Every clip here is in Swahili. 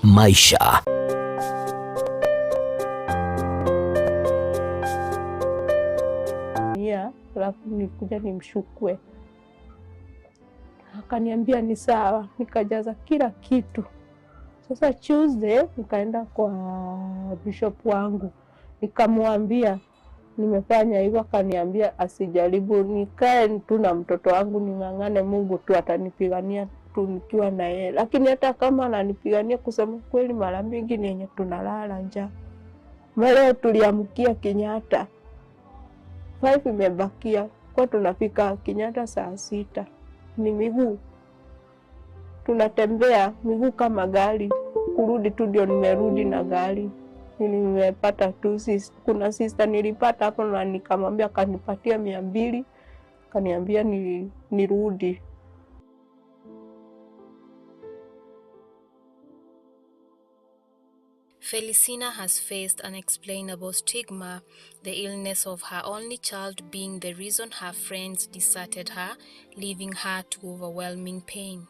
Maisha. Alafu nikuja nimshukue. Akaniambia ni sawa, nikajaza kila kitu. Sasa Tuesday nikaenda kwa bishop wangu, nikamwambia nimefanya hivyo. Akaniambia asijaribu, nikae tu na mtoto wangu ning'ang'ane, Mungu tu atanipigania tu nikiwa na yeye. Lakini hata kama ananipigania, kusema kweli, mara mingi ni yenye tunalala njaa. Leo tuliamkia Kenyatta 5 imebakia, kwa tunafika Kenyatta saa 6. Ni miguu tunatembea, miguu kama gari. Kurudi tu ndio nimerudi na gari. Nimepata tu kuna sister nilipata hapo na nikamwambia, akanipatia 200, akaniambia nirudi. Felicina has faced unexplainable stigma, the illness of her only child being the reason her friends deserted her, leaving her to overwhelming pain.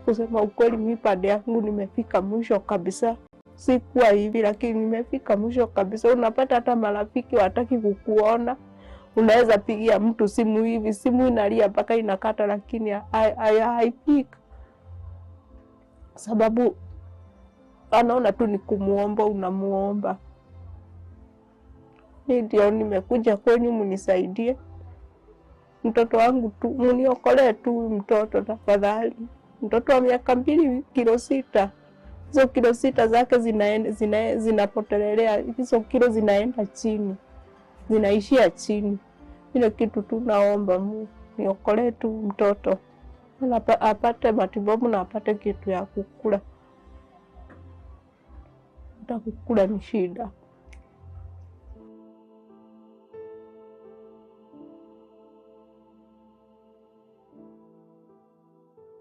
Kusema ukweli, mi pande yangu nimefika mwisho kabisa. Sikuwa hivi, lakini nimefika mwisho kabisa. Unapata hata marafiki wataki kukuona. Unaweza pigia mtu simu hivi, simu inalia mpaka inakata, lakini haipiki. Sababu anaona tu ni kumuomba, unamuomba. Ndio nimekuja kwenu mnisaidie. Mtoto wangu tu, mniokolee tu mtoto tafadhali. Mtoto wa miaka 2 kilo 6. Hizo kilo 6 zake zinapotelelea, hizo kilo zinaenda chini. Zinaishia chini. Ile kitu tu naomba Mungu niokolee tu mtoto. Apate matibabu na apate kitu ya kukula. Hata kukula ni shida.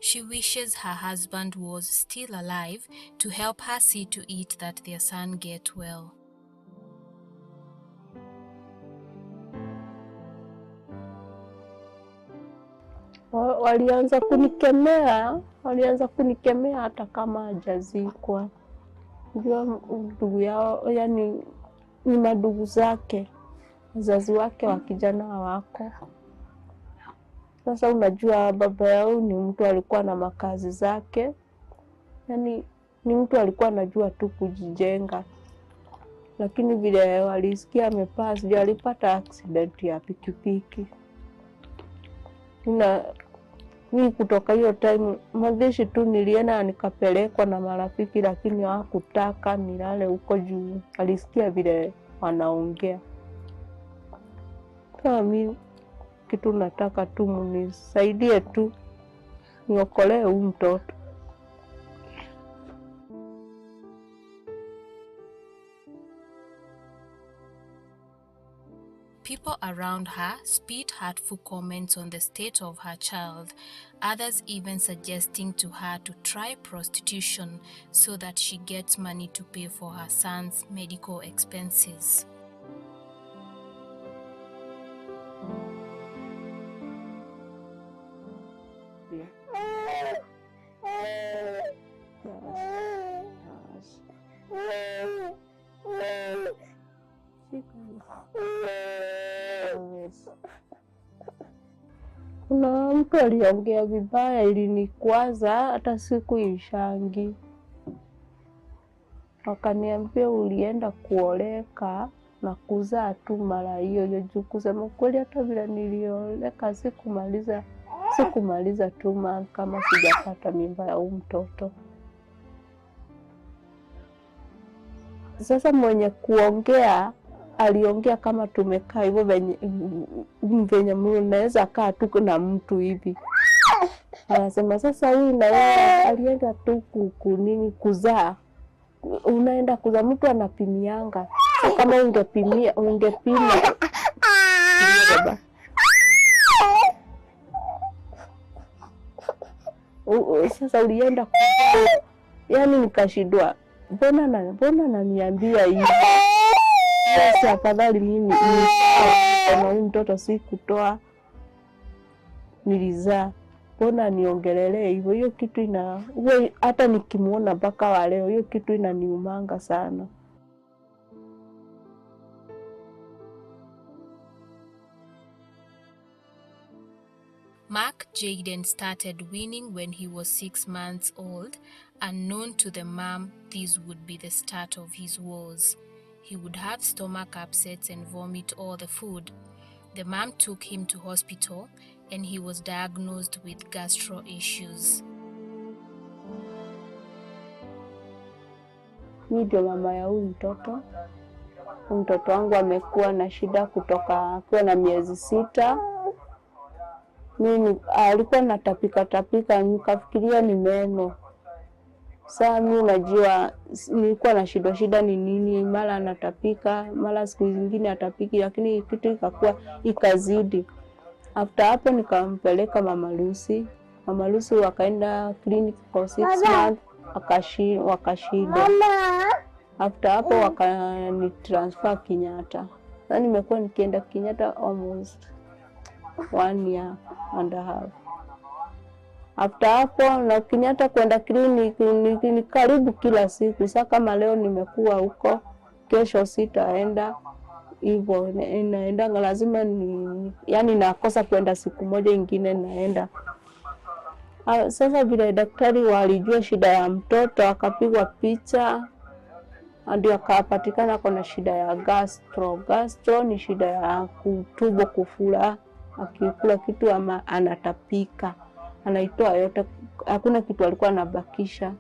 She wishes her husband was still alive to help her see to it that their son get well. Walianza kunikemea hata kama hajazikwa. Unajua ndugu yao, yani ni madugu zake, wazazi wake wa kijana hawako. Sasa unajua baba yao ni mtu alikuwa na makazi zake, yani ni mtu alikuwa anajua tu kujijenga. Lakini vile walisikia amepass, ndio alipata accident ya pikipiki. Na mi kutoka hiyo time mazishi tu nilienda nikapelekwa na marafiki, lakini hawakutaka nilale huko juu. Alisikia vile wanaongea. Kama mi kitu nataka tu mnisaidie tu niokolee huyu mtoto. People around her spit hurtful comments on the state of her child, others even suggesting to her to try prostitution so that she gets money to pay for her son's medical expenses. Kuna mtu aliongea vibaya, ilinikwaza hata siku ishangi. Wakaniambia ulienda kuoleka na kuzaa tu mara hiyo hiyo. Juu kusema kweli hata vile nilioleka sikumaliza tu kama sijapata mimba ya huyu mtoto. Sasa mwenye kuongea aliongea kama tumekaa hivyo venye mnaweza kaa tu na mtu hivi. Anasema sasa huyu na yeye alienda tu kunini kuzaa. Unaenda kuzaa, mtu anapimianga. Sasa kama ungepima baba. Sasa ulienda kuzaa. Yaani nikashindwa. Mbona ananiambia hivi? Sasa afadhali mimi na huyu mtoto sikutoa, nilizaa. Mbona niongelelee hivyo? Hiyo kitu ina hata nikimuona mpaka wa leo, hiyo kitu inaniumanga sana. Mark Jayden started winning when he was 6 months old. Unknown to the mom, this would be the start of his woes. He would have stomach upsets and vomit all the food. The mom took him to hospital and he was diagnosed with gastro issues. Mimi ndio mama ya huyu mtoto. Mtoto wangu amekuwa na shida kutoka akiwa na miezi 6. Mimi alikuwa natapika tapika, nikafikiria ni meno. Sasa mimi unajua nilikuwa na shida ni nini, mara anatapika, mara siku zingine atapiki, lakini kitu ikakuwa ikazidi. After hapo nikampeleka Mama Lucy. Mama Lucy wakaenda clinic for 6 months, wakashindwa. After hapo wakanitransfer Kenyatta. Sasa nimekuwa nikienda Kenyatta almost 1.5 years. After hapo na Kenyatta kwenda clinic ni karibu kila siku. Sasa kama leo nimekuwa huko, kesho sitaenda. Hivyo naenda lazima ni, yani nakosa kwenda siku moja ingine naenda. Sasa vile daktari walijua shida ya mtoto, akapigwa picha ndio akapatikana kuna shida ya gastro. Gastro ni shida ya tumbo kufura, akikula kitu ama anatapika, anaitoa yote, hakuna kitu alikuwa anabakisha.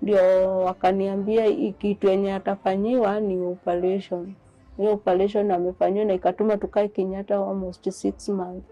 Ndio wakaniambia kitu yenye atafanyiwa ni operation. Hiyo operation amefanywa na ikatuma tukae Kenyatta almost 6 months.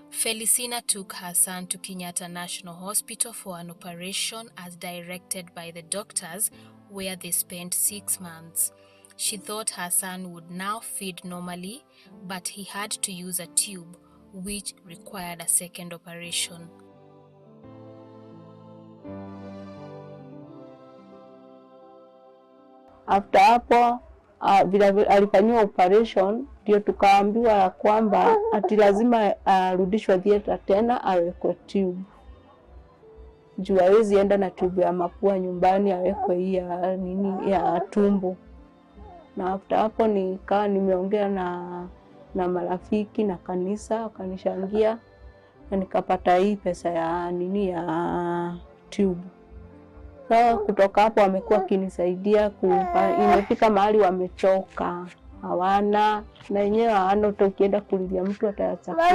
Felicina took her son to Kenyatta National Hospital for an operation as directed by the doctors, where they spent 6 months. She thought her son would now feed normally, but he had to use a tube, which required a second operation. After hapo alifanyiwa operation, ndio tukaambiwa kwamba ati lazima arudishwe theater tena awekwe tube. Juu hawezi enda na tube ya mapua nyumbani, awekwe hii ya nini ya tumbo. Na after hapo nikawa nimeongea na marafiki na kanisa, wakanishangia na nikapata hii pesa ya nini ya tube. Sasa kutoka hapo wamekuwa kinisaidia, imefika mahali wamechoka, hawana na yenyewe hawana, ukienda kulilia mtu atayachakua.